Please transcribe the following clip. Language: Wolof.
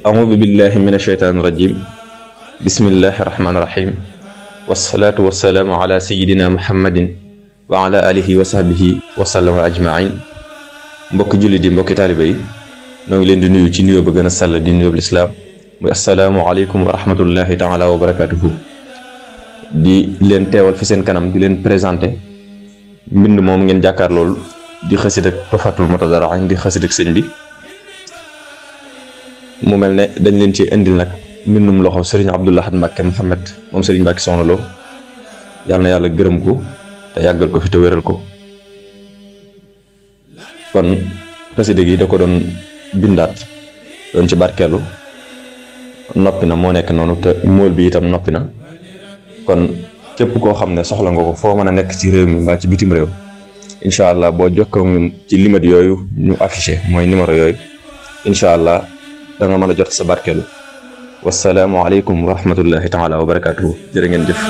أعوذ بالله من الشيطان الرجيم بسم الله الرحمن الرحيم والصلاة والسلام على سيدنا محمد وعلى آله وصحبه وسلم أجمعين mbokki jullit yi mbokki taalibe yi ñoo ngi leen di nuyu ci nuyoo ba gën a sell di nuyoo lislaam muy assalaamu aleykum wa rahmatullahi taala wa barakatuhu di leen teewal fi seen kanam di leen présenté mbind moom ngeen jàkkaar loolu di xasid ak Tuhfatul Mutadarrin di xasid ak sëñ bi mu mel ne dañ leen ci indil nag mbindum loxo Serigne Abdou Lahad Mbacké Mouhamed moom Serigne Mbacké Soxna Lo yàlla na yàlla gërëm ko te yàggal ko fi te wéral ko kon xasida gi da ko doon bindaat doon ci barkeelu noppi na moo nekk noonu te móol bi itam noppi na kon képp koo xam ne soxla nga ko foo mën a nekk ci réew mi mbaa ci bitim réew incha allah boo jokkoo ñun ci limite yooyu ñu affiché mooy numéro yooyu incha allah da nga mën a jot sa barkeelu wasalaamu aleykum wa rahmatullahi taala wa barakatuhu jërë ngeen jëf